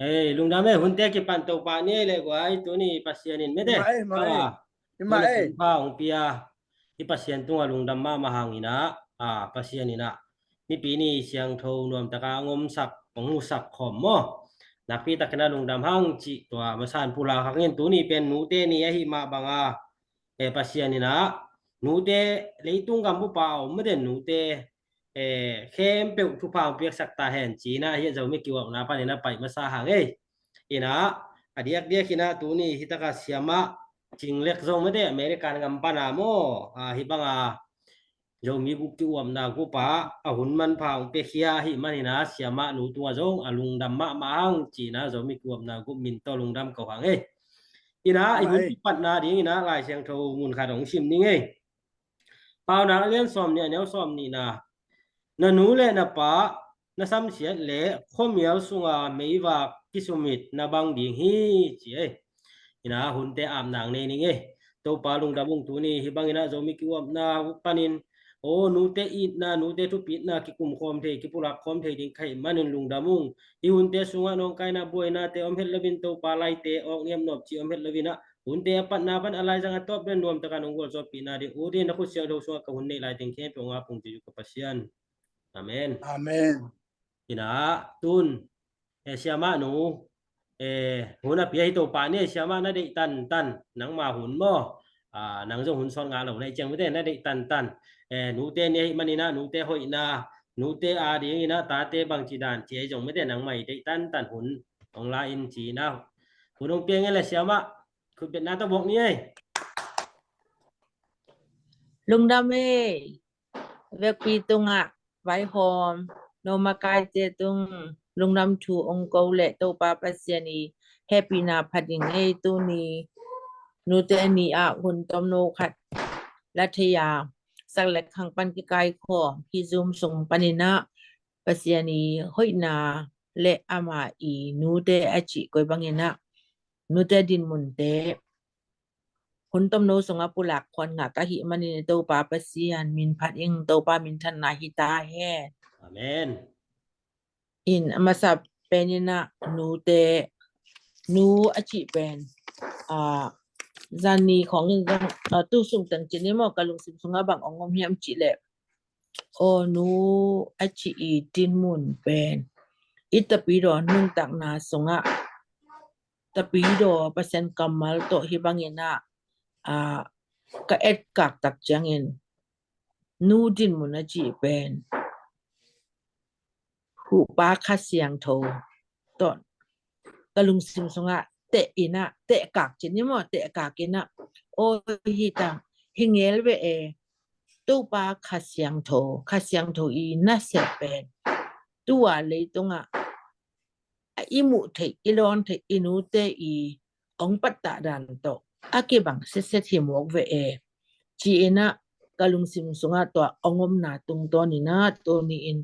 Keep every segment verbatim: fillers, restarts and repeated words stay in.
Hei, lungdam e, hunte kipan Topa ni ei le guai, tuni Pasian in mete. Ima e, ima e. Ima e. Hong pia, i Pasian tungah lungdam mahmah hang inah, a, Pasian inah nipi ni siangtho nuamtaka hong omsak, hong husak khawm maw. Nakpi takin a lungdam hang cih tua masan pulak hangin tuni pen nute ni ahi mah banga, e, Pasian inah nute leitung gambupa a om maden nute, e, khempeuh thupha hong piaksak ta hen ci inah hih Zomi kiuapna panin a pai masa hang ei. Inah a diakdiak inah tuni hitaka siamah Cing Lek Zo mete American gam pana maw, a, hih banga Zomi guk kiuapna gupa a hun manpha hong piakhia ahih manin a siamah nu tungah zong a lungdam mahmah hang ci inah Zomi kiuapna gup min tawh lungdam ko hang ei. Inah i hun kipatna ding inah Lai Siangtho mun khat hong sim ning ei. Paunak a lian sawm nih a neu sawm nihna. Na nu le na pa na samsiat le khuamial sunga meivak kisumit na bang ding hi ci ei. Inah hunte apna nei ning ei. Topa lungdam ung tuni hih bang inah Zomi kiuapna panin, o, nute itna, nute thupitna kikum khawm thei, kipulak khawm thei ding ka hih manin lungdam ung. Hih hunte sungah nawngkaina buainate om het loin Topa laite awk niam nop ci om het loin ah hunte a patna pan a laizang a tawp dan nuamtaka nong gualzawhpihna ding u ding na khut siangtho sungah ka hun neih lai teng khempeuh hong ap ung Jesu ka Pasian. Amen. Amen. Inah tun, e, siamah nu, e, hun a pia hi Topa ni ei, siamah na deih tantan nangma hun maw. A, nang zong hun sawt ngah lo na hih ciang mete na deih tantan, e, nute ni ahih manin ah nute hoihna, nute a ding inah tate bangci dan ci ei zong mete nangmah i deih tantan hun hong la in ci inah hun hong pia ing ei le siamah. Khutbetna tawh buak ni ei. Lungdam ei. Vekpi tungah vaihawm no makaite tung lungdam thu hong ko le Topa Pasian i hehpihna phat ing ei. Tuni nute ni ah hun tomno khat la thei a, sak le khang pan kikai khawm hih Zoom sung panin ah Pasian i hoihna le ama i nute a cih koi bangin ah nute dinmunte hun tomno sungah pulak khuan ngah ka hih manin Topa Pasian min phat ing, Topa minthanna hi ta hen. Amen. In a masa pen inah nute, nu a cih pen, a, zani khawng in zong, a, tu sung teng cin i maw ka lungsim sungah bang hong om hiam cih leh, o, nu a cih i dinmun pen i tapidaw nuntakna sungah tapidaw Pasian kammal tawh hih bangin ah, a, ka etkak tak ciangin nu dinmun a cih pen Huhpa Kha Siangtho tawh ka lungsim sungah teh inah, tehkak cin i maw, tehkak inah, o, hi ta, hi ngel ve e, Topa Kha Siangtho, Kha Siangtho i nasep pen tua leitungah a i muh theih, i lawn theih, i nute i hong pattah dan tawh a kibang setset hi mawk ve e. Ci inah ka lungsim sungah tua hong omna tungtawn inah tuni in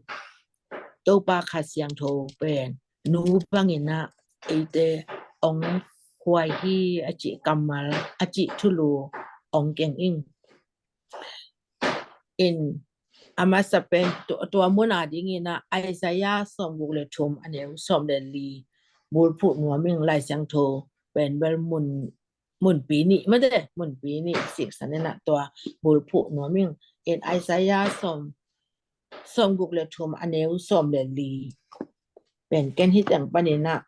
Topa Kha Siangtho pen nu bangin ah eite hong huai hi a cih kammal, a cih thulu hong keng ing. In a masa pen tu-, tua mun a dingin ah Isaiah sawmguk le thum a neu sawm le li bulphuh nuam ing. Lai Siangtho pen bel mun, munpi nih mate, munpi nih siksan in ah tua bulphuh nuam ing. In Isaiah sawm, sawmguk le thum a neu sawm le li pen ken hih teng panin ah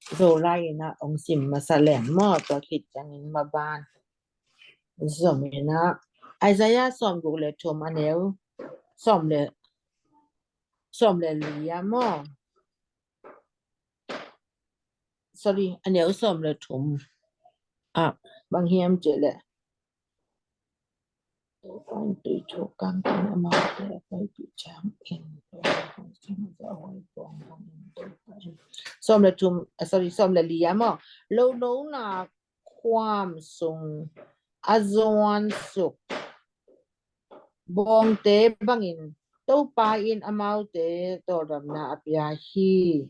Zolai in ah hong sim masa leng maw, tua khit ciangin maban zom in ah Isaiah sawmguk le thum a neu sawm le, sawm le li a maw. Sorry, a neu sawm le thum. Ah, bang hiam cih leh Topa in tui thuk kangkang amaute a paipih ciangin, sawm le thum, ah, sorry, sawm le li a maw. Lonona khuam sung a zuan suk bawngte bangin Topa in amaute tawldamna a pia hi.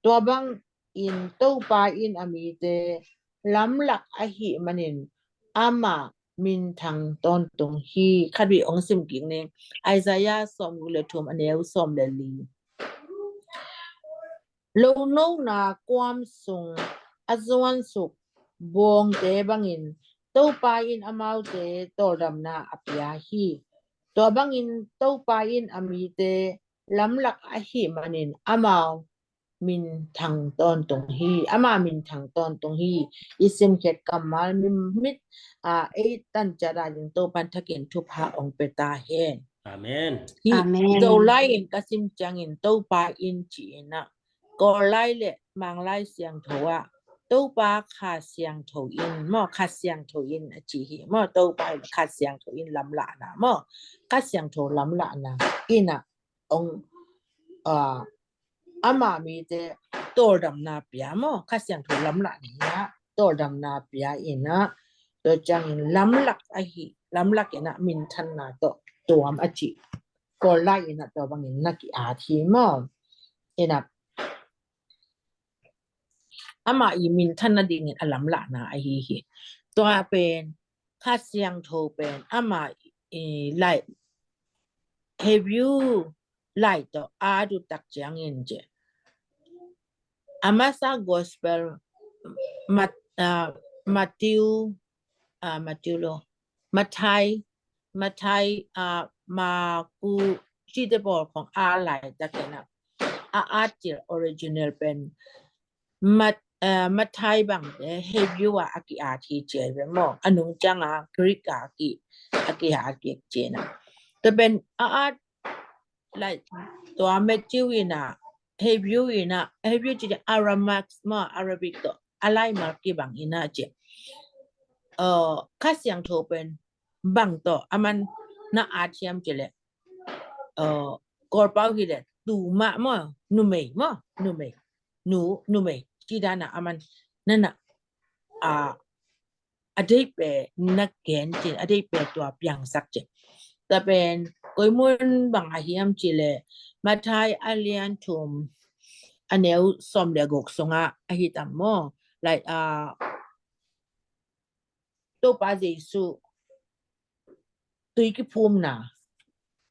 Tua bangin Topa in a mite lamlak ahih manin ama minthang tawntung hi. Khat vei hong sim kik ning. Isaiah sawmguk le thum a neu sawm le li. Lonona kuam sung a zuansuk bawngte bangin Topa in amaute tawldamna a pia hi. Tua bangin Topa in a mite lamlak ahih manin amau minthang tawntung hi, ama minthang tawntung hi. I simkhiat kammal mimit a ei tan ciat a ding Topan thakin thupha ong pe ta hen. Amen. Hi. Amen. Zolai in ka sim ciangin Topa in ci-in ah, Kawllai le Manglai siangtho ah Topa Kha Siangtho in maw, Kha Siangtho in a ci hi maw, Topa in Kha Siangtho in lamlahna maw, Kha Siangtho lamlahna in ah ong, ah, ama mite tawldamna pia maw, Kha Siangtho lamlahna in ah tawldamna pia in ah, tua ciangin lamlak ahi, lamlak in ah minthanna tawh tuam a ci. Kawllai in ah tua bangin na ki-at hi maw. In ah ama i minthan nadingin a lamlahna ahi hi. Tua pen Kha Siangtho pen ama i lai Hebrew lai tawh a du tak ciangin ci. A masa gospel Mat, ah, Matthew, ah, Matthew lo, Mathai, Mathai, ah, Maku, cite pawl khong a lai takin ah a at cil original pen Mat, ah, Mathai bangte Hebrew ah a ki-at hi ci ve maw. A nung ciang ah Greek ah a ki, a ki-at kik ci na. Tua pen a at lai tua Matthew in ah, Hebrew in ah, Hebrew ci Aramaic maw, Arabic tawh a laimal kibang in ah ci. Uh, Kha Siangtho pen bang tawh aman na at hiam ci leh, uh, Kawlpau hi leh tumah maw, numei maw, numei, nu, numei ci dan ah aman na na, ah, a deihpeh na gen cin, a deihpeh tua piangsak cin. Tua pen koi mun bang a hiam ci leh Mathai a lian thum a neu sawm le guk sungah a hi tam maw. Like, ah, Topa Jesu tui kiphumna,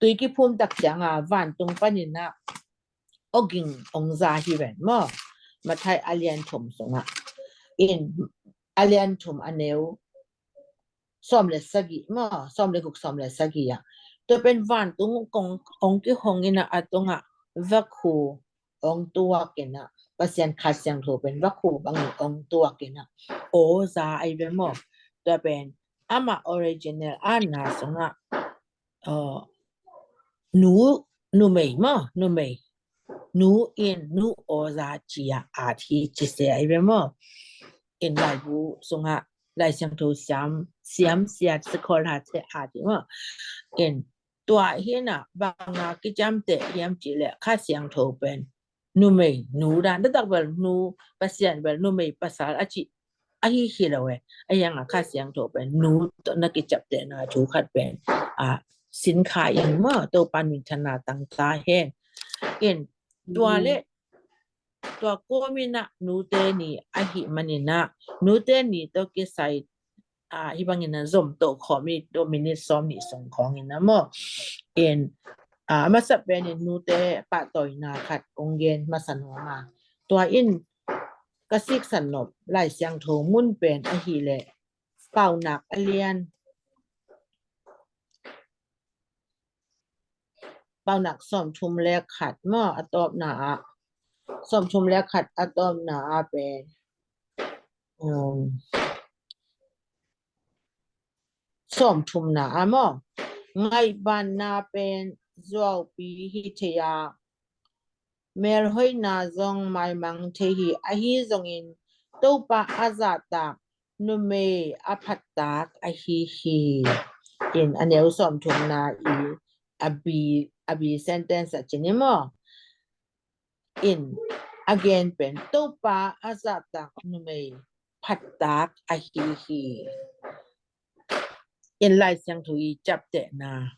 tui kiphum tak ciang ah vantung panin ah awging ong za hi ven maw. Mathai a lian thum sungah in, a lian thum a neu sawm le sagih maw, sawm le guk, sawm le sagih ah. Tua pen vantung kong ong kihong in ah a tungah vakhu ong tuak in ah, Pasian Kha Siangtho pen vakhu bangin ong tuak in ah aw za ahi ve maw. Tua pen ama original a na sungah, uh, nu, numei maw, numei, nu in, nu aw za ci a at hi ci se ahi ve maw. In laibu sungah Lai Siangtho siam, siam siat sikhawl ha te at hi maw. In tua hi na bang a kiciamteh hiam ci leh Kha Siangtho pen numei, nu dan, taktak bel nu, Pasian bel numei pasal a ci ahi hi lo e. A hiang a Kha Siangtho pen nu tawh na kiciaptehna thu khat pen, ah, sin kha in maw, Topa minthanna tang ta hen. In tua le tua kawmin ah nute ni ahih manin ah nute ni tawh kisai, ah, hih bangin ah zom to khawm ni, tua minit sawm nih sung khawngin ah maw. In, ah, a masa penin nute pahtawina khat kong gen masa nuam a. Tua in ka siksan nop Lai Siangtho mun pen ahih leh Paunak a lian, Paunak sawmthum le khat maw, a tawpna ah, sawmthum le khat a tawpna ah pen, um, sawmthumna ah maw, ngaihbanna pen zuaupi hi thei a, melhoihna zong maimang thei hi. Ahi zongin Topa a zahtak numei a phattak ahi hi. In a neu sawmthumna i a bi, a bi sentence a ci ni maw. In a gen pen Topa a zahtak numei phattak ahi hi. In Lai Siangtho i ciaptehna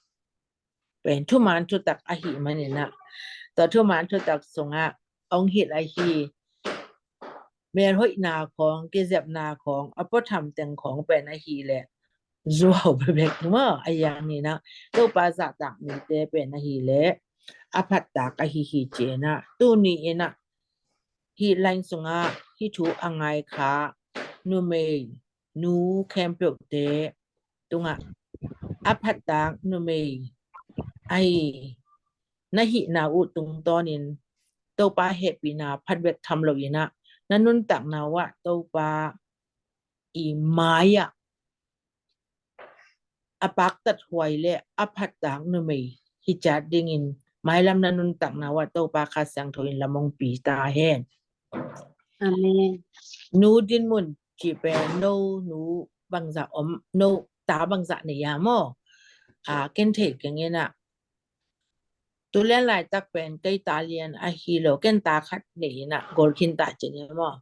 pen thuman thutak ahih manin ah, tua thuman thutak sungah ong hilh ahi melhoihna khawng, kizepna khawng, a puatham teng khawng pen ahih leh zuau bekbek maw, a hiang in ah Topa zahtak mite pen ahih leh a phattak ahi hi ci in ah, tuni in ah hih line sungah hih thu a ngai kha numei nu khempeuhte tungah a phattak numei ahi na hihna uh tungtawnin Topa hehpihna phat bek tham loin ah na nuntakna uh ah Topa i mai-ah a paktat huai le a phattak numei hi ciat dingin mailam na nuntakna uh ah Topa Kha Siangtho in lam hong pia ta hen. Amen. Nu Din Mun cih pen no nu bangzah om, no ta bangzah nei a maw? A, ken thei keng in ah tu lian laitak pen kei ta lian ahi lo, ken ta khat nei in ah gol khin ta cin hi maw?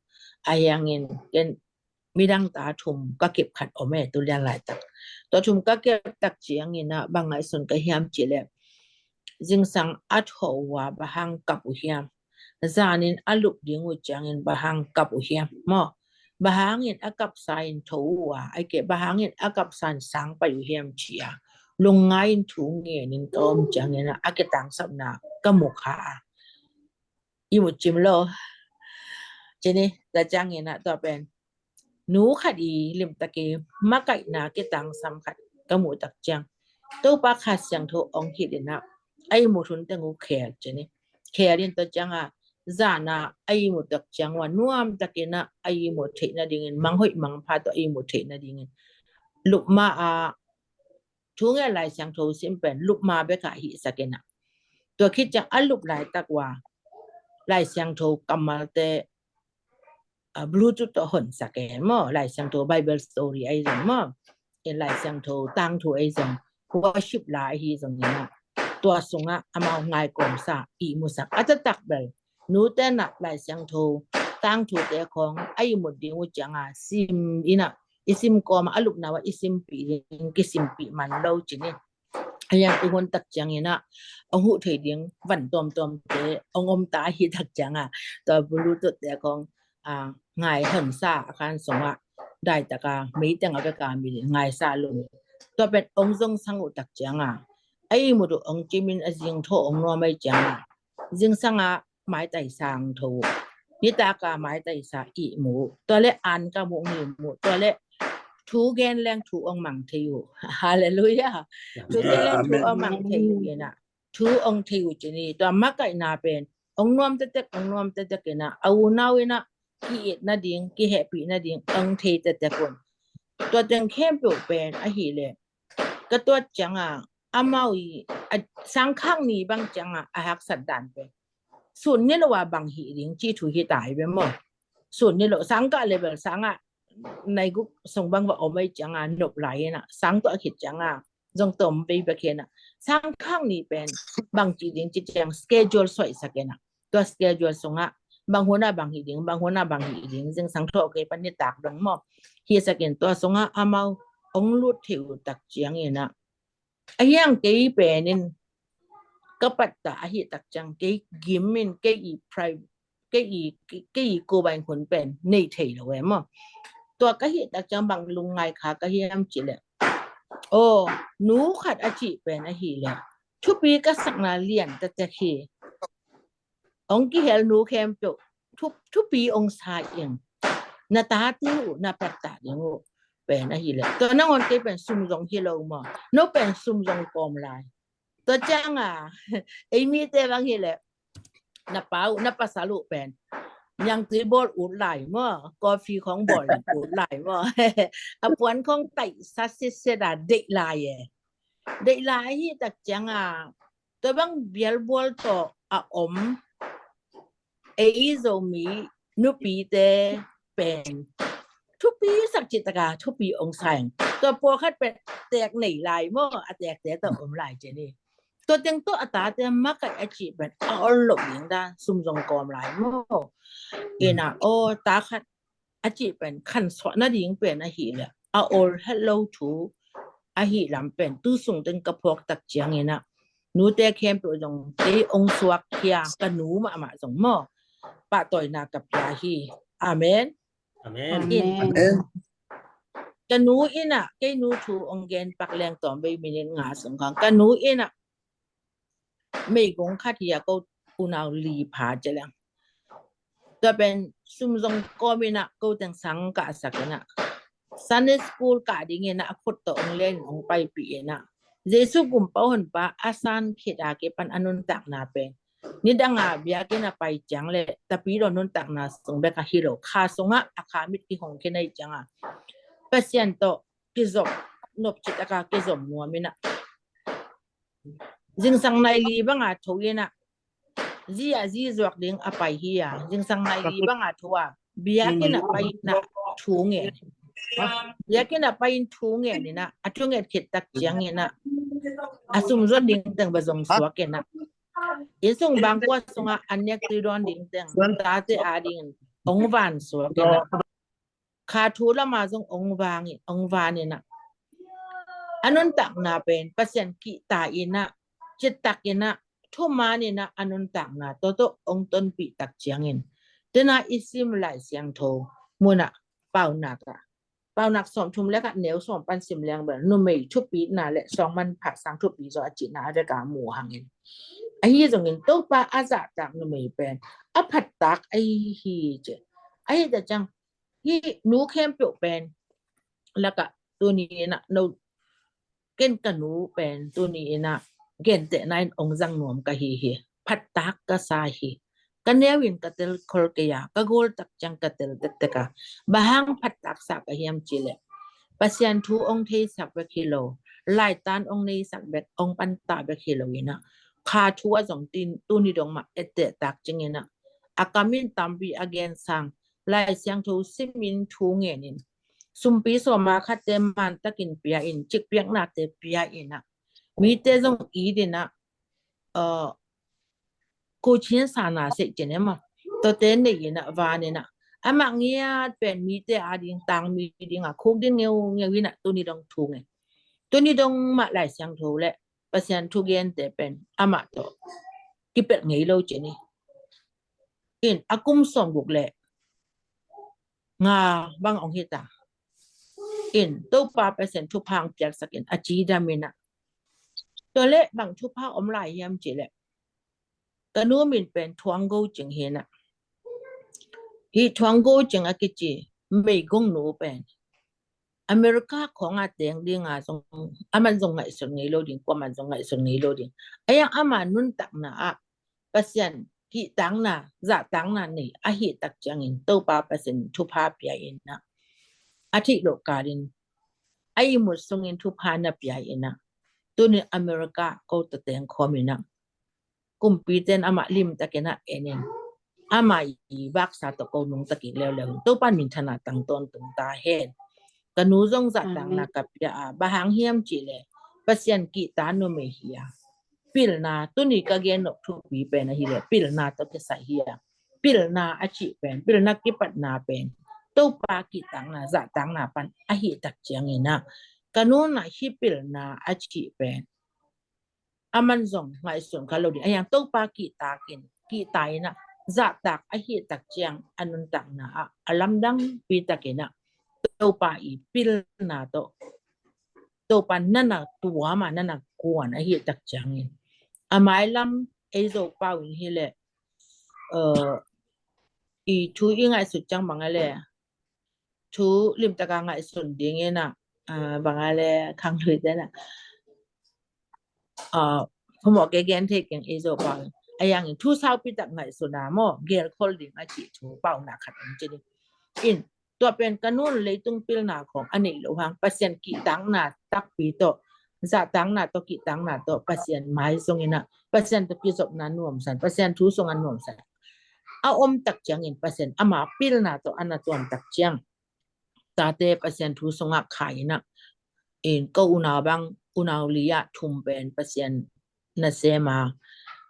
A hiangin ken midang ta thum ka kep khat om e tu lian laitak. Tua thum ka kep tak ciangin ah bang ngaihsun ka hiam cih leh zingsang a thawh uh ah bang hang kap uh hiam? Zanin a lup ding uh ciangin bang hang kap uh hiam maw? Bang hangin a kapsa in tho uh a, ahih keh bang hangin a kapsa in sang pai uh hiam ci-a lungngai in thu ngenin ka om ciangin ah a kitangsapna ka mu kha a, i mu cim lo. Cini ta ciangin ah tua pen nu khat i limtak i makaihna kitangsam khat ka muh tak ciang Topa Kha Siangtho hong hilh in ah a ihmut hun teng uh khel cini. Khel in tua ciang a zan a a ihmut tak ciang uh a nuam takin ah a ihmut theih nadingin, manghoih mangpha tawh a ihmut theih nadingin lup ma a thu ngen Lai Siangtho sim pen lup ma bek a hihsak in ah tua khit ciang a lup laitak uh a Lai Siangtho kammalte a, Bluetooth tawh honsak e maw, Lai Siangtho Bible story ahi zong maw, in Lai Siangtho tangthu ahi zong, worship la ahi zong in ah tua sungah amau ngaikawmsa ihmusak a taktak bel nute in ah Lai Siangtho tangthute khawng a ihmut ding uh ciang a sim in ah i sim kawm a, a lupna uh ah i simpih ding kisimpih man lo cini. A hiang tu hun tak ciangin ah hong huh thei ding van tuamtuamte hong om ta hi tak ciang a tua Bluetooth te khawng a ngai honsa a khan sungah daitak a meiteng a bek a mi ngaisa lo. Tua pen hong zong sang uh tak ciang a a ihmut uh hong cimin a zingtho hong nuam ahi ciang a zingsang a maitai sang tho uh, nitak a maitai sa ihmu uh, tua le an ka muh ngimu uh, tua le thu gen leng thu hong mang thei uh. Halleluiah. Thu gen leng thu hong mang thei uh in ah thu hong thei uh cini. Tua makaihna pen hong nuam tektek, hong nuam tektek in ah a unau in ah ki-it nading, kihehpih nading hong thei tektek un. Tua teng khempeuh pen ahih leh ka tuat ciang a amau i a sangkhak ni bang ciang a a haksat dan pen sun ni lo a bang hih ding ci thu hi ta hi ve maw. Sun ni lo, sangkah level sangah naiguk song bang va om ahi ciang a nop lai in ah sang tuah khit ciang a zong tom vei bek hi in ah sangkhak ni pen bang ci ding ci ciang schedule suaisak in ah tua schedule sungah bang hun a bang hih ding, bang hun a bang hih ding, zingsang thawh kei pan nitak dong maw hisak in tua sungah amau hong lut thei uh tak ciangin ah a hiang kei pen in ka pattah ahi tak ciang kei gim in kei i pri-, kei i, kei i kubai hun pen nei thei lo e maw. Tua ka hih tak ciang bang lungngai kha ka hiam cih leh, aw, nu khat a cih pen ahih leh thupi ka sakna lian tektek hi. Hong kihel nu khempeuh thu, thupi hong sa ing. Na tate uh na pattah ding uh pen ahih leh tua nangawn kei pen sum zong hi lo maw, no pen sum zong kawm lai. Tua ciang a ei mite bang hi leh na pa uh na pasal uh pen niangtui bawl ut lai maw, coffee khawng bawl ut lai maw, a puan khawng taihsa sitset a deih lai e. Deih lai ahi tak ciang a tua bang bialbual tawh a om ei Zomi nupite pen thupi sak cih tak a thupi hong sa ing. Tua pawlkhat pen teek nei lai maw, a teekte tawh om lai cini. Tua teng tawh a tate makaih a cih pen a ol loh ding dan sum zong kawm lai maw. In ah aw, ta khat a cih pen khansuah nading pen ahih leh a ol het lo thu ahih lam pen tu sung teng ka phawk tak ciangin ah nute khempeuh zong kei hong suak khia ka nu mahmah zong maw pahtawina ka pia hi. Amen. Amen. In Amen. ka nu in ah kei nu thu hong gen pak leng tawm bei minute nga sung khang ka nu in ah meigong khat hi a ko unau li pha ci leng Tua pen sum zong kawm in ah, ko teng sang kahsak in ah, Sunday school kah ding in ah, a khut tawh ong len ong paipih in ah, Jesu gumpa honpa a san khit a kipan a nuntakna pen nidang a biakinn a pai ciang le tapi lo nuntakna sung bek ahi lo, kha sungah a kha mit kihong khin ahih ciangin Pasian tawh kizom, nopci taka kizom nuam in ah, zingsang nai li banga tho in ah, zi a zi zuak ding a pai hi a, zingsang nai li banga tho a, biakinn a pai in ah thu ngen. Biakinn a pai in thu ngen in ah, a thu ngen khit tak ciang in ah, a sum zon ding teng va zong suak in ah, inn sung bangkua sungah an nek tui dawn ding teng, tate a ding in ong van suak in ah, kha thu lama zong ong vang in, ong van in ah, a nuntakna pen Pasian kihta in ah, citak in ah, thuman in ah, a nuntakna tawh tawh ong tonpih tak ciangin, tena i sim Lai Siangtho mun ah, Paunak ah, Paunak sawmthum le khat neu sawm pan sim leng bel, numei thupina le suangmanpha sang thupi zaw a cihna a vek a mu hangin, ahi zongin Topa a zahtak numei pen a phattak ahi hi ci. Ahi ta ciang, hih nu khempeuh pen lakah tuni in ah, no, ken ka nu pen tuni in ah gentehna in ong zang nuam ka hi hi. Phattak ka sa hi. Ka neu in ka tel khol kei a, ka gol tak ciang ka tel tektek a. Bang hang phattak sa ka hiam cih leh, Pasian thu ong theisak bek hi lo, laitan ong neisak bek, ong panta bek hi lo in ah, kha thu ah zong tin, tuni dong mah etteh tak ciang in ah, a kam in tampi a gen sang, Lai Siangtho sim in thu ngen in, sumpi sawma khatte man takin pia in, cikpiaknate pia in ah, mite zong it in ah, uh, ko chin sana seh cin ema, tuate nei in ah, van in ah, amah ngiat pen mite a ding tang mi ding a khuk ding ngeungeu in ah, tuni dong thu ngen. Tuni dong mah Lai Siangtho le Pasian thugente pen amah tawh kipelh ngei lo cin hi. In a kum sawmguk le nga bang ong hi ta in, Topa Pasian thupha ong piaksak in a cidam in ah, tua le bang thupha om lai hiam cih leh, ka nu min pen Thuang Go Cing hi in ah, hih Thuang Go Cing a kici meigong nu pen America khawng a teng ding a zong, aman zong ngaihsun ngei lo ding, kuaman zong ngaihsun ngei lo ding. Ahi zongin ama nuntakna ah Pasian kihtakna, zahtakna nei ahih tak ciangin Topa Pasian thupha pia in ah, a theih loh kalin a ihmut sungin thupha na pia in ah, tuni America ko tawh teng khawm in ah, kumpite in amah limtakin a en in, ama i vaksa tawh ko nungta kik leuleu in, Topa in minthanna tang tawntung ta hen. Ka nu zong zahtakna ka pia a, bang hang hiam cih leh Pasian kihta numei hi a, pilna, tuni ka gen nop thupi pen ahih leh pilna tawh kisai hi a, pilna a cih pen, pilna kipatna pen Topa kihtakna, zahtakna pan ahih tak ciangin ah, ka nu in ah hih pilna a cih pen aman zong ngaihsun kha lo ding. Ahi zongin Topa kihtak in, kihta in ah, zahtak ahih tak ciang a nuntakna ah a lamdangpi takin ah Topa i pilna tawh, Topa in na na tuam a, na na kuan ahih tak ciangin, a mailam ei Zopau in hi leh, uh, i thu i ngaihsut ciang bang a leh, thu limtaka ngaihsun ding in ah, ah, bang a leh khangluite in ah, ah, phamawh kei, gen thei keng, ei Zopau in. Ahi zongin thu saupi tak ngaihsun a maw, gelkhol ding a cih thu, Paunak khat om ci ding. In, tua pen ka nu in leitung pilna khawng a neih loh hang, Pasian kihtakna takpi tawh, zahtakna tawh, kihtakna tawh Pasian maizong in ah, Pasian tawh kizopna nuamsa in, Pasian thu sungah nuamsa in a om tak ciangin, Pasian ama pilna tawh a na tuam tak ciang, tate Pasian thu sungah khai in ah, in, ko unau bang, unau li ah thum pen Pasian nasem a,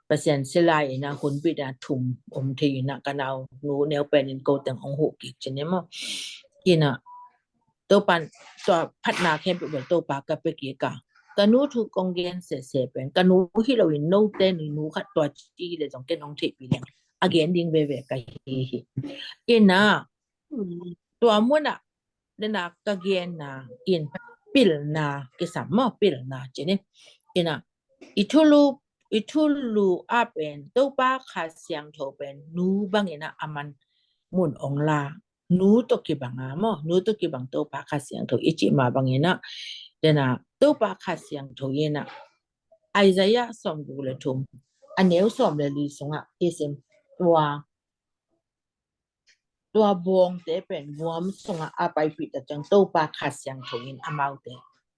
Pasian sila in ah, hunbit a thum om thei in ah, ka nau nu neu pen in ko teng ong huh kik ci ni maw. In ah, Topa in tua phatna khempeuh bel Topa ka pia kik a, ka nu thu kong gen sese pen, ka nu hi lo in, note in nu khat tua ci leh zong ken ong theihpih leng a gen ding veve ka hi hi. In ah, tua mun ah, dena ka genna in pilna kisam maw, pilna ci ni. In ah, i thulu, i thulu ah pen Topa Kha Siangtho pen nu bang in ah aman mun ong la, nu tawh kibang a maw, nu tawh kibang Topa Kha Siangtho i cih mah bangin ah, dena Topa Kha Siangtho in ah, Isaiah sawmguk le thum, a neu sawm le li sungah i sim, tua tua bawngte pen vuam sungah a paipih ta ciang Topa Kha Siangtho in amaute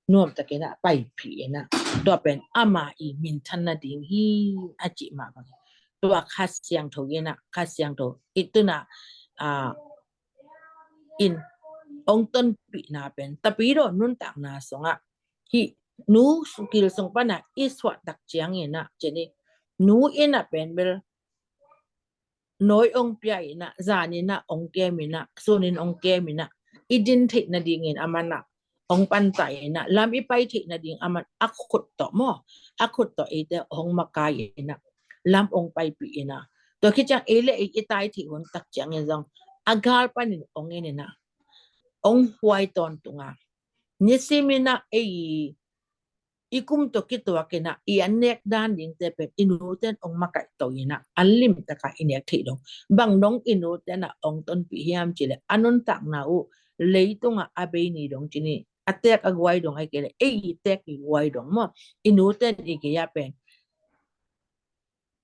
nuamtakin ah paipih in ah, tua pen ama i minthan nading hi a cih mah bangin, tua Kha Siangtho in ah, Kha Siangtho i tun ah, ah, in ong tonpihna pen tapidaw nuntakna sungah hih nu gil sung pan ah i suah tak ciangin ah, cih ni, nu in ah pen bel nawi ong pia in ah, zan in ah ong kem in ah, sun in ong kem in ah, i din theih nadingin aman ah ong pantai in ah, lam i pai theih nading aman a khut tawh maw, a khut tawh eite ong makai in ah, lam ong paipih in ah, tua khit ciang ei le ei i tai theih hun tak ciangin zong a gal panin ong en in ah, ong huai tawntung a, nisim in ah ei i kum tawh kituak in ah i an nek dan dingte pen i nute in ong makaih to in ah, an limtak a i nek theih dong. Bang dong i nute in ah ong tonpih hiam cih leh, a nuntakna uh leitungah a bei ni dong, cih ni, a tek a guai dong, ahih kei leh ei i tek i guai dong maw, i nute in i gei ah pen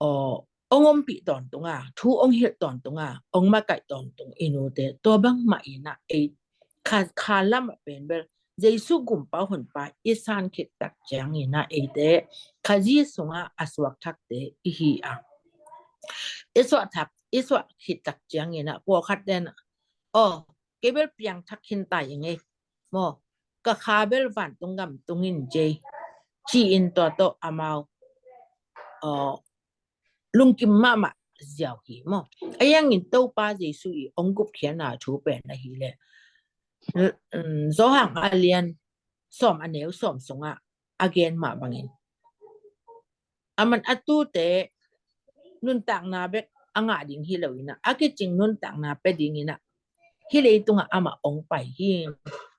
aw, ong ompih tawntung a, thu ong hilh tawntung a, ong makaih tawntung i nute, tua bangmah in ah ei kha, kha lam ah pen bel Jesu Gumpa Honpa i san khit tak ciangin ah eite Khazih sungah a suak thakte i hi a, i suah thak, i suah khit tak ciangin ah pawlkhat ten ah, aw, kei bel piang thak khin ta ing ei maw, ka kha bel vantung gam tung in cei, ci-in tua tawh amau, aw, lungkim mahmah ziau hi maw. A iangin Topa Jesu i ong gupkhiatna thu pen ahih leh, um, Johan a lian sawm a neu sawm sungah a gen mah bangin, aman a tute nuntakna bek a ngah ding hi lo in ah, a kicing nuntakna pia ding in ah, hih leitungah amah ong pai hi,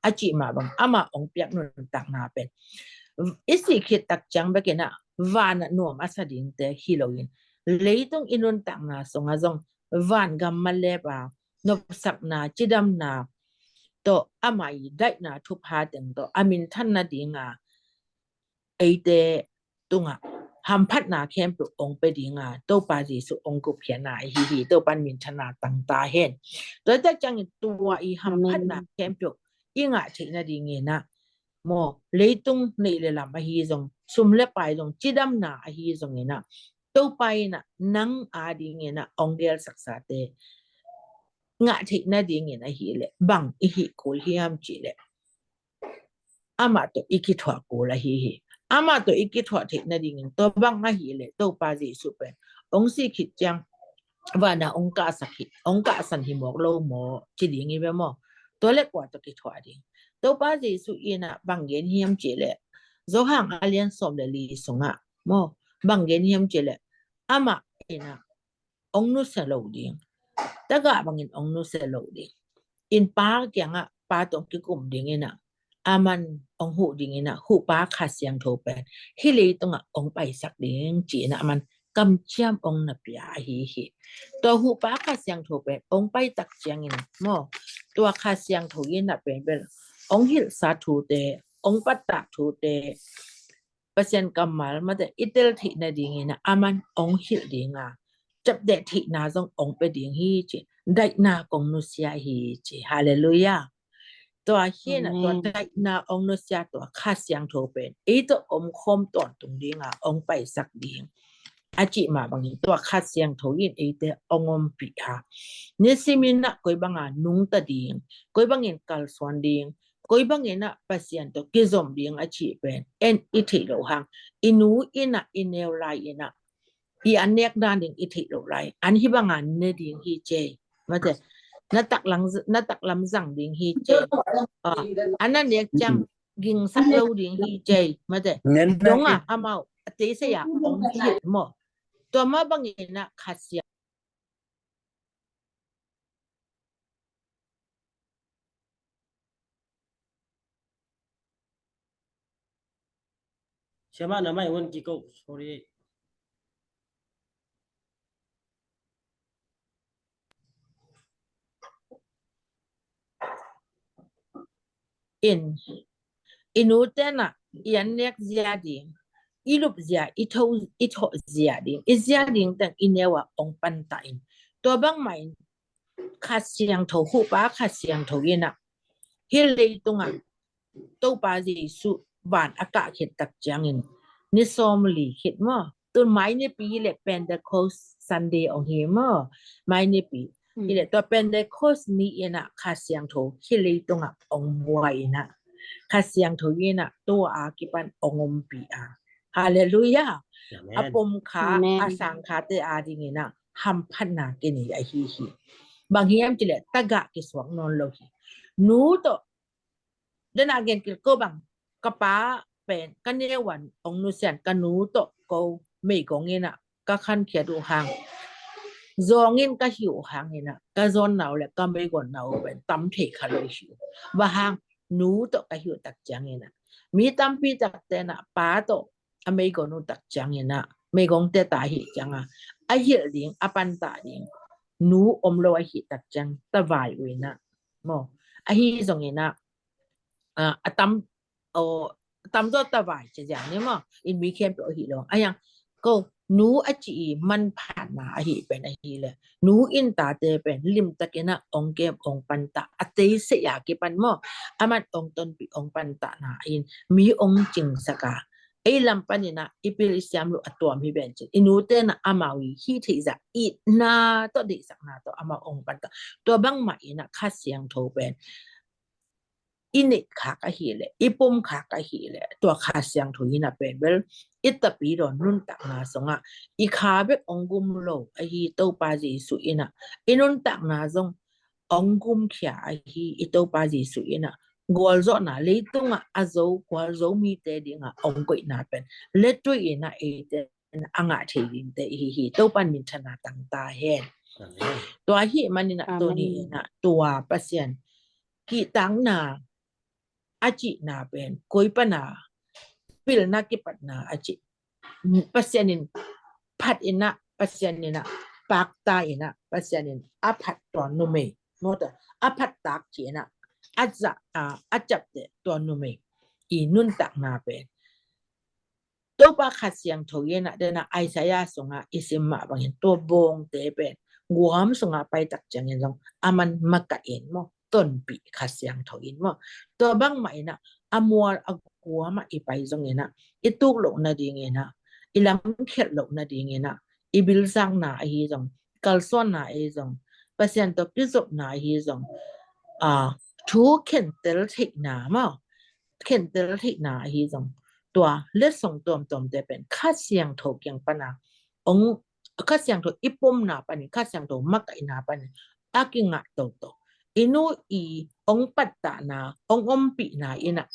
a cih mah bang, amah ong piak nuntakna pen i sih khit tak ciang bek in ah van ah nuam a sa dingte hi lo in, leitung i nuntakna sungah zong van gam malep a, nopsakna, cidamna tawh, ama i daihna thupha teng tawh a minthan nading a, eite tungah hamphatna khempeuh ong pia ding a, Topa Jesu ong gupkhiatna ahi hi. Topa in minthanna tang ta hen. Tua tak ciangin tua i hamphatna khempeuh i ngah theih nadingin ah maw, leitung neih le lam ahi zong, sum le pai zong, cidamna ahi zongin ah, Topa in ah nang a dingin ah ong gelsaksa te ngah theih nadingin ahih leh bang i hih kul hiam cih leh, amah tawh i kithuah kul ahi hi. Amah tawh i kithuah theih nadingin tua bang ahih leh Topa Jesu pen ong sih khit ciang van ah ong kahsak hi, ong kahsan hi mawk lo maw, ci ding hi ve maw. Tua leh kua tawh kithuah ding? Topa Jesu in ah bang gen hiam cih leh, Johan a lian sawm le li sungah maw, bang gen hiam cih leh, amah in ah ong nusia lo ding, tagah bangin ong nusia lo ding, in Pa kiangah Pa tawh ong kikum dingin ah, aman ong huh dingin ah, huhpa Kha Siangtho pen hih leitungah ong paisak ding ci-in ah aman kamciam ong na pia ahi hi. Tua huhpa Kha Siangtho pen ong pai tak ciangin maw, tua Kha Siangtho in ah pen bel ong hilhsa thute, ong pattah thute, Pasian kammal mate i tel theih nadingin ah aman ong hilh ding a, ciapteh theihna zong ong pia ding hi ci, daihna kong nusia hi ci. Halleluiah. Tua hi in ah tua daihna ong nusia tua Kha Siangtho pen ei tawh omkhawm tawntung ding a ong paisak ding, a cih mah bangin tua Kha Siangtho in eite ong ompih a, nisimin ah koi banga nungta ding, koi bangin kalsuan ding, koi bangin ah Pasian tawh kizom ding a cih pen en i theih loh hang, i nu in ah i neu lai in ah i an nek dan ding i theih loh lai. An hih banga ne ding hi cei, mate, na taklam, na taklam zang ding hi cei. Ah, an na nek ciang gingsak lo ding hi cei, mate. Dong a amau a teisei a ong hilh maw. Tua mah bangin ah Kha Siang Siamah na mai un kiko, sorry. in, i nute in ah i an nek zia ding, i lup zia, i tho, i thoh zia ding, i zia ding teng i neu ah ong pantah in. Tua bangmah in Kha Siangtho, huhpa Kha Siangtho in ah hih leitung ah Topa Jesu van a kah khit tak ciangin ni sawm li khit maw, tun mai nipi hileh Pentecost Sunday ong hi maw, mai nipi. Hmm. Hileh tua Pentecost ni in ah Kha Siangtho hih leitung ah ong buai in ah, Kha Siangtho in ah tua a kipan ong ompih a. Halleluiah. Amen. A pom kha, amen, a sang khate a ding in ah hamphatna kinei ahi hi. Bang hiam cih leh tagah kisuak nawn lo hi. Nu tawh, den a gen kik ko bang, ka pa pen ka neu ah ong nusia in, ka nu tawh ko meigong in ah ka khankhia uh hang, zawng in ka hi uh hangin ah, ka zawnna uh leh ka meigonna uh pen tam thei kha lo hi uh. Bang hang, nu tawh ka hi uh tak ciangin ah, mi tampi takte in ah pa tawh a meigong uh tak ciangin ah, meigongte ta hi ciang a, a hilh ding, a pantah ding nu om lo ahi tak ciang tavai uh in ah maw. Ahi zongin ah, a, a tam, o, tamzaw tavai ci ziang ni maw, in mi khempeuh ahi lo. Ahi zong ko nu a ci i manphatna ahi pen ahileh, nu in tate pen limtakin ah ong kem, ong pantah, a teisei a kipan maw, aman ong tonpih, ong pantahna in mi ong cingsak a, ei lam panin ah i pil i siam loh a tuam hi ven cin, i nute in ah amau i hih theih zah itna tawh, deihsakna tawh amau ong pantah. Tua bangmah in ah Kha Siangtho pen i neih khak ahileh, i pom khak ahileh, tua Kha Siangtho in ah pen bel i tapidaw nuntakna sungah i kha bek ong gum lo ahi Topa Jesu in ah, i nuntakna zong ong gumkhia ahi i Topa Jesu in ah, gualzawhna, leitungah a zo, gualzo mite dingah ong koihna pen letui in ah eite a ngah thei dingte i hi hi. Topan minthanna tang ta hen. Amen. Tua ahih manin ah, amen, tuni in ah tua Pasian kihtakna a cihna pen koi pan a pilna kipatna a cih, Pasian in phat in ah, Pasian in ah pakta in ah, Pasian in a phat tua numei, maw, tua a phat tak ci in ah, a zah, a, a ciapteh tua numei i nuntakna pen Topa Kha Siangtho in ah, den ah Isaiah sungah i sim mah bangin tua bawngte pen guam sungah pai tak ciangin zong aman makaih in maw, tonpih Kha Siangtho in maw. Tua bangmah in ah a mual a guam ah i pai zongin ah, i tuk loh nadingin ah, i lamkhialh loh nadingin ah, i bilzakna ahi zong, kalsuanna ahi zong, Pasian tawh kizopna ahi zong, a, thu khentel theihna maw, khentel theihna ahi zong, tua letsong tuamtuamte pen Kha Siangtho kiang pan a ong, Kha Siangtho i pomna panin, Kha Siangtho makaihna panin a kingah toto. I nu i ong pattahna, ong ompihna in ah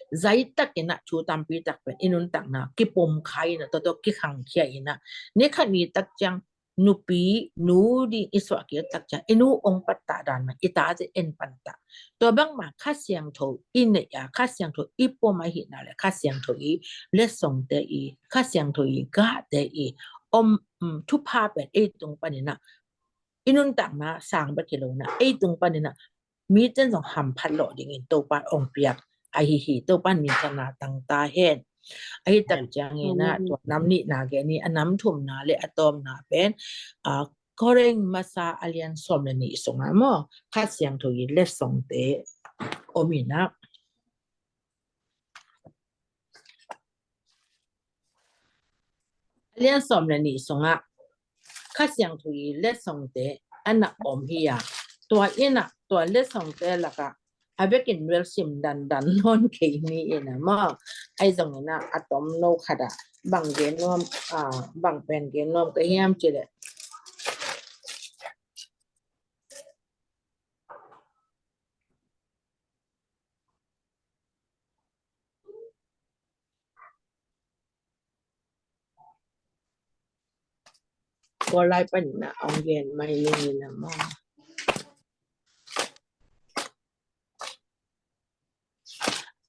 zaitak in ah thu tampi tak pen i nuntakna kipom kha in ah, toto kikhangkhia in ah, ni khat ni tak ciang nupi, nu ding i suah kik tak ciang i nu ong pattah dan mah i tate en pantah. Tua bangmah Kha Siangtho i neih a, Kha Siangtho i pom ahihna leh Kha Siangtho i letsongte i, Kha Siangtho i gahte i om, um, thupha pen ei tung panin ah, i nuntakna sang bek hi lo in ah, ei tung panin ah mite in zong hamphat lawh dingin Topa ong piak ahi hi. Topan minthanna tang ta hen. Ahi tak ciangin ah, amen, tua nam nihna gen ni, a nam thumna leh a tawpna pen, a, Korin masa a lian sawm leh nih sungah maw, Kha Siangtho i letsongte om in ah, a lian sawm leh nih sungah Kha Siangtho i letsongte a na om hi a. Tua in ah, tua letsongte lakah a vekin bel sim dandan nawn kei ni in ah maw. Ahi zongin ah a tomno khat ah bang gen nuam, a, bang pen gen nuam ka hiam cih leh, Kawlai panin ah ong gen mai ning in ah maw.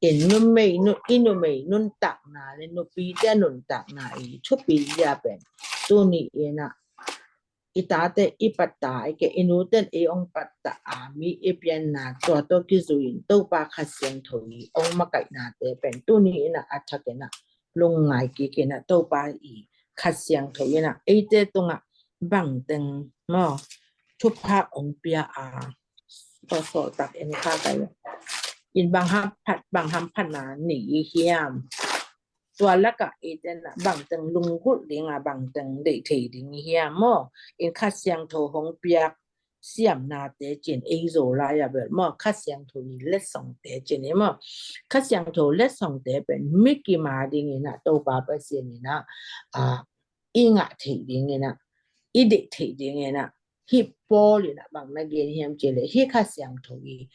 In numei, nu, i numei nuntakna leh nupite nuntakna i thupi zia pen tuni in ah i tate i pattah a, i ke i nute in ei ong pattah a, mi i pianna tua tawh kizui in Topa Kha Siangtho i ong makaihnate pen tuni in ah a thak in ah lungngai kik in ah Topa i Kha Siangtho in ah eite tungah bangteng maw thupha ong pia a, sawsawh tak en kha kai in bang hamphat, bang hamphatna nei i hiam? Tua lakah eite in ah bangteng lunggulh ding a, bangteng deih thei ding i hiam maw? In Kha Siangtho hong piak siamnate cin ei Zolai a bel maw, Kha Siangtho i letsongte cin i maw. Kha Siangtho letsongte pen mi kim a ding in ah Topa Pasian in ah, a, i ngah theih ding in ah, i deih theih ding in ah, hih Paul in ah bang na gen hiam cih leh hih Kha Siangtho i,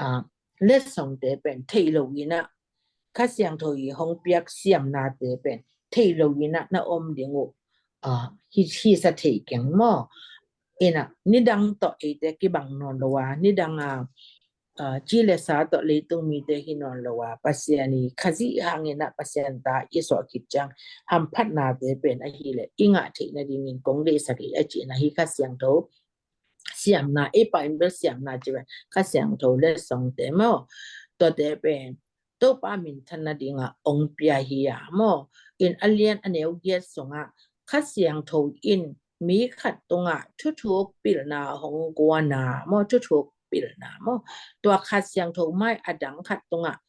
a, letsongte pen theih lo in ah, Kha Siangtho i hong piak siamnate pen theih lo in ah na om ding uh, a, hi, hi sa thei keng maw. In ah nidang tawh eite kibang nawn lo a, nidang a, a, ci le sa tawh leitung mite hi nawn lo a, Pasian i Khazih hang in ah Pasian ta i suah khit ciang hamphatnate pen ahih leh i ngah theih nading in kong deihsak hi a ci in ah hih Kha Siangtho siamna, i pa in bel siamna ci pen Kha Siangtho letsongte maw, tuate pen Topa minthan nading a ong pia hi a maw. In a lian a neu giat sungah Kha Siangtho in mi khat tungah thuthuk pilna hong guan a maw, thuthuk pilna maw. Tua Kha Siangtho mai a dang khat tungah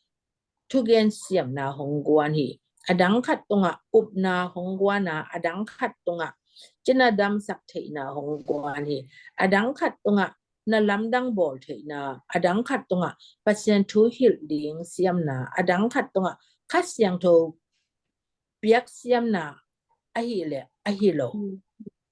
thugen siamna hong guan hi. A dang khat tungah upna hong guan a, a dang khat tungah cina damsak theihna hong guan hi. A dang khat tungah na lamdang bawl theihna, a dang khat tungah Pasian thu hilh ding siamna, a dang khat tungah Kha Siangtho piak siamna ahih leh ahi lo. Mm.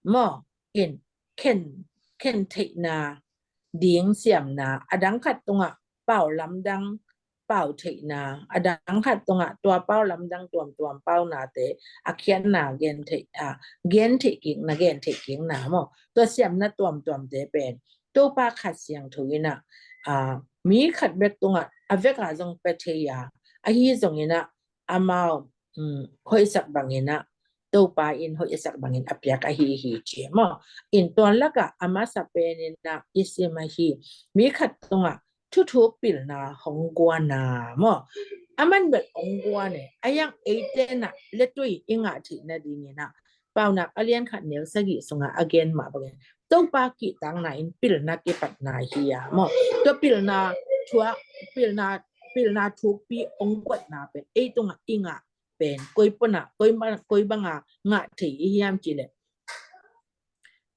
Maw, in khen, khen theihna ding siamna, a dang khat tungah pau lamdang pau theihna, a dang khat tungah tua pau lamdang tuamtuam pau nate a khiatna gen theih, a, gen theih kikna, gen theih kikna maw. Tua siamna tuamtuamte pen Topa Kha Siangtho in ah, a, mi khat bek tungah a vek a zong pia thei a, ahi zongin ah amau, um, hoihsak bangin ah, Topa in hoihsak bangin a piak ahi hi ci maw. In tua lakah a masa pen in ah i sim ahi, mi khat tungah thuthuk pilna hong guan a maw. Aman bel hong guan e, a iang eite in ah letui i ngah theih nading in ah Paunak a lian khat neu sagih sungah a gen mah bangin Topa kihtakna in pilna kipatna hi a maw. Tua pilna thuak, pilna, pilna thukpi ong guatna pen ei tungah i ngah pen koi pona, koi bang, koi banga ngah thei i hiam cih leh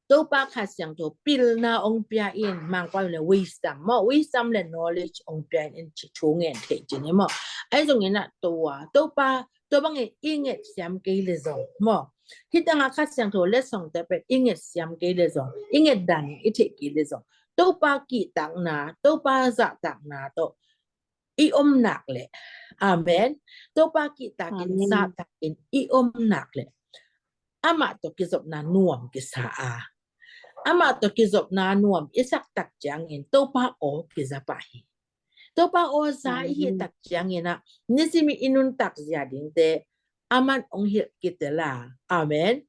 Topa Kha Siangtho pilna ong pia in, Mangkam le wisdom maw, wisdom le knowledge ong pia in, in ci thu ngen thei ci ni maw. Ahi zongin ah tua Topa, tua bangin i nget siam kei le zong maw, hih tangah Kha Siangtho letsongte pen i nget siam kei le zong, i nget dan i theih kei le zong, Topa kihtakna, Topa zahtakna tawh i om nak leh, amen, Topa kihtakin, amen, zahtakin i om nak leh, amah tawh kizopna nuam kisa a, amah tawh kizopna nuam i sak tak ciangin Topa aw kiza pah hi. Topa aw za i hih, amen, tak ciangin ah nisim i nuntak zia dingte aman ong hilh kitel a. Amen.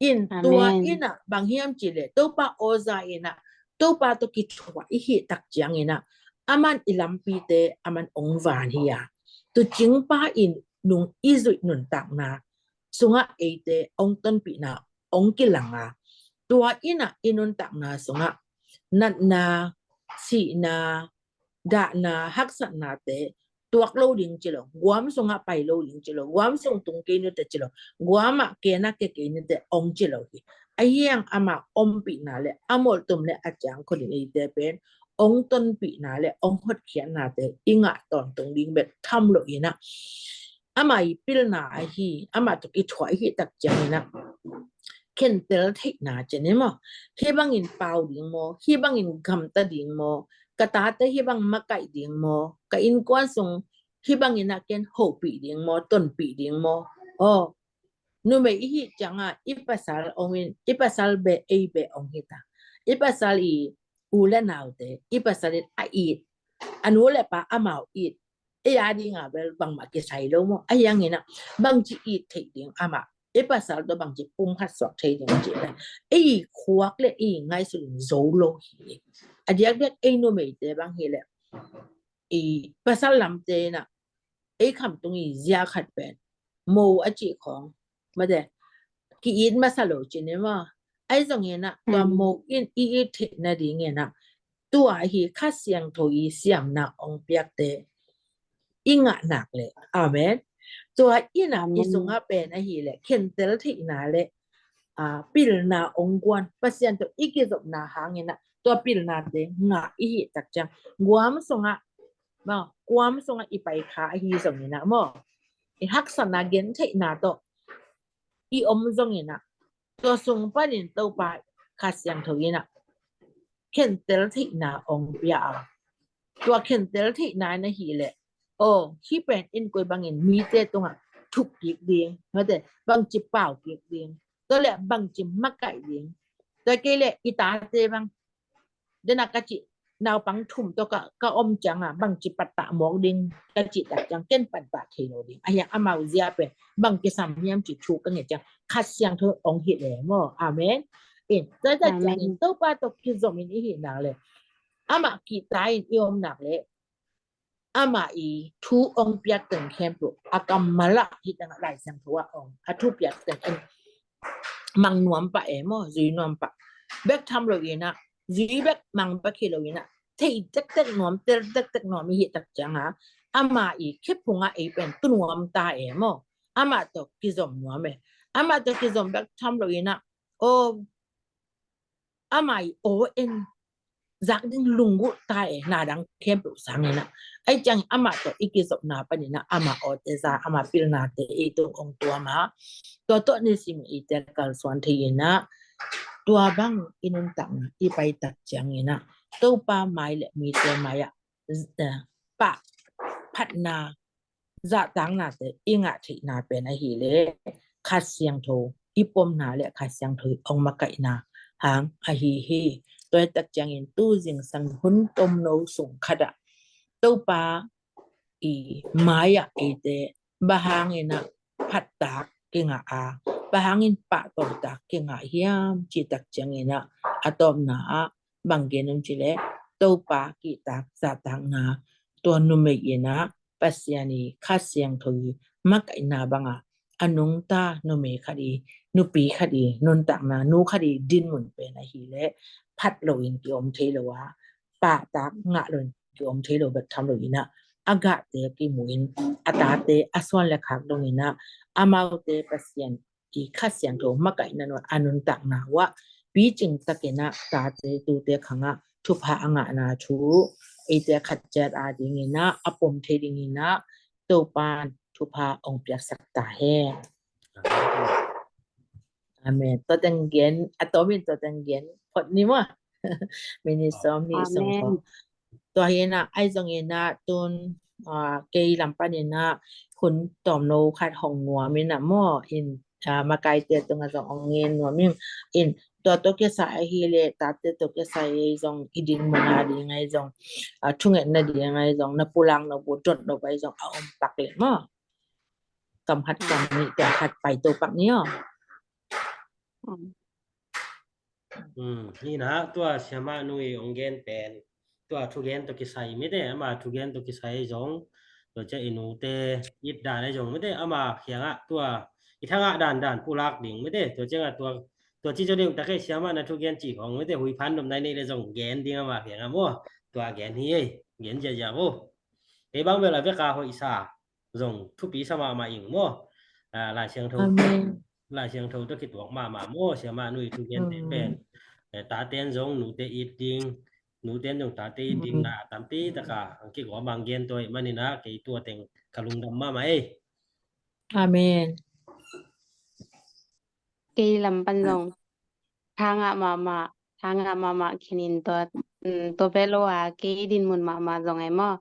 In tua, amen, in ah bang hiam cih leh Topa aw za in ah Topa tawh kithuah i hih tak ciangin ah aman i lampite aman ong van hi a, tuucingpa in nung i zuih nuntakna sungah eite ong tonpihna ong kilang a, tua in ah i nuntakna sungah natna, sihna, dahna, haksatnate tuak lo ding ci lo, guam sungah pai lo ding ci lo, guam sung tung kei nute ci lo, guam ah kena ke kei nute ong ci lo hi. Ahi hang ama ompihna le a molhtum le a ciangkhol in eite pen ong tonpihna le ong hotkhiatnate i ngah tawntung ding bek tham lo in ah, ama i pilna ahi, ama tawh kithuah i hih tak ciangin ah khentel theihna ci ni maw. Hih bangin pau ding maw, hih bangin gamta ding maw, ka tate hih bang makaih ding maw, ka innkuan sung hih bangin ah ken hopih ding maw, tonpih ding maw. Aw, numei i hih ciangah i pasal ong in, i pasal beh, ei beh ong hita, i pasal i u le naute, i pasal in a it, a nu le pa amau it, ei a dinga bel bangmah kisai lo maw. Ahi hangin ah bangci it theih ding amah i pasal tawh bangci pumkhat suak thei ding ci le, i khuak le i ngaihsut in zo lo hi. A diakdiak ei numeite bang hi le, i pasal lamte na, ei khamtung i zia khat pen mo a cih khawng, mate, ki-it masa lo ci ni maw. Ahi zongin ah tua mo in i it theih nadingin ah, tua hi Kha Siangtho i siamna ong piakte i ngah nak le. Amen. Tua in ah i sungah pen ahi le khentel theihna le, a, pilna ong guan, Pasian tawh i kizopna hangin ah tua pilnate ngah i hih tak ciang, guam sungah, maw, guam sungah i pai kha ahi zongin ah maw, i haksatna gentheihna tawh i om zongin ah, tua sung panin Topa Kha Siangtho in ah khentel theihna ong pia a. Tua khentel theihna na hi le, aw, hih pen in koi bangin mite tungah thukkik ding, mate, bangci paukik ding, tua le bangci makaih ding, tua kei le i tate bang, dena ka cih naupang thum tawh ka, ka om cianga bangci pattah mawk ding ka cih tak ciang ken pattah thei lo ding. A hiang amau zia pen bang kisam hiam cih thu ka nget ciang Kha Siangtho ong hi le maw. Amen. In, tua tak ciangin Topa tawh kizom in i hih nak le, amah kihta in i om nak le, amah i thu ong piak teng khempeuh a kammal ah hih teng ah Lai Siangtho ah ong a thu piak teng in mang nuam pah e maw, zui nuam pah. Bek tham lo in ah, zui bek mang bek hi lo in ah, thei tektek nuam, tel tektek nuam i hih tak cianga, amah i khephung ah ei pen tu nuam ta e maw. Amah tawh kizom nuam e. Amah tawh kizom bek tham lo in ah, aw, amah i aw en zak ding lunggulh ta e, na dang khempeuh sangin ah. Ahi ciangin amah tawh i kizopna panin ah amah awte za, amah pilnate ei tung ong tuam a. Tua tawh nisim eite kalsuan thei in ah, tua bang i nuntakna i pai tak ciangin ah Topa mai le mite mai ah, eh, pah, phatna, zahtaknate i ngah theihna pen ahi le Kha Siangtho i pomna le Kha Siangtho i ong makaihna hang ahi hi. Tua hi tak ciangin tu zingsang hun tomno sung khat ah Topa i mai ah eite bang hangin ah phattak kingah a, bang hangin pahtawmtak kingah hiam cih tak ciangin ah, a tawpna ah bang gen om ci le, Topa kihtak zahtakna, tua numei in ah Pasian i Kha Siangtho i makaihna bangah a nungta numei khat i, nupi khat i nuntakna, nu khat i dinmun pen ahi le phat loin ki om thei lo a, pahtak ngah loin ki om thei lo bek tham lo in ah, a gahte kimu in, a tate a suan le khak dong in ah, amaute Pasian i Kha Siangtho makaihna nuai a nuntakna uah picing takin ah tate tute khangah thupha a ngahna thu eite khat ciat a dingin ah a pom thei dingin ah Topan thupha ong piaksak ta hen. Amen. Tua teng gen, a tomin tua teng gen phot ni maw. Minute sawm nih sawm khat. Tua hi in ah, ahi zongin ah tun, ah, kei lam panin ah hun tomno khat hong nuam in ah maw, in, ah, makaite tungah zong hong ngen nuam in, in tua tawh kisai ahi le, tate tawh kisai ahi zong, i dinmun a ding ahi zong, ah, thungetna ding ahi zong, na pulak na bu dot lo ahi zong a om pak le maw. Kam khat kam nih tua khat pai to pak ni aw. Um, hi na, tua siamah nu i ong gen pen, tua thugen tawh kisai mite, ama thugen tawh kisai zong, tua cia i nute it dan ai zong mite, ama khiangah tua i thangah dandan pulak ding mite, tua ciangah tua, tua ci zo ding takei siamah na thugen ci khong mite, hui phan dom nai nei le zong gen ding ama khiangah maw, tua gen hi ei, gen ziazia vo. Ei bang bel a veka hoih sa zong thupi sa mahmah ing maw. Ah, Lai Siangtho, Amen. Lai Siangtho tawh kituak mahmah maw, siamah nu i thugen te pen. Eh, taten zong nute it ding, nuten zong tate it ding na tampi taka ang kigawm ang gen tua i manin ah kei tua teng ka lungdam mahmah ei. Amen. Kei lam pan zong thangah mahmah, thangah mahmah kinin tua, um, tua peh lo a kei dinmun mahmah zong ei maw.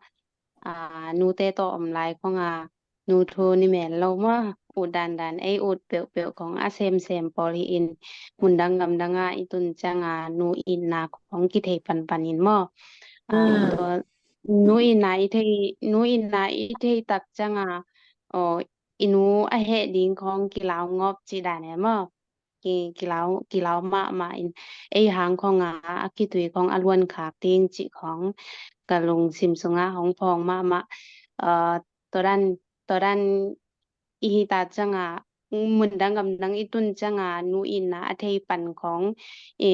Ah, nute tawh om lai khong a, nu thu ni men lo maw, ut dandan ei ut peuhpeuh khong a semsem pawl hi in, mundang gamdang a i tun ciang a nu itna khong kithei panpan in maw. Ah, tua nu itna i thei, nu itna i thei tak ciang a, aw, i nu a heh ding khawng kilau ngawp cih dan e maw. Ki, kilau, kilau mahmah in ei hang khawng a, a kitui khawng a luan khak ding cih khawng ka lungsim sungah hong phawng mahmah. Aa, tua dan, tua dan i hi ta ciangah, mundang gamdang i tun ciangah nu itna a thei pan khawng i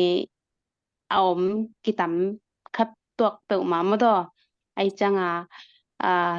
a om kitam khat tuak peuhmah maw taw. Ahi ciangah, aa,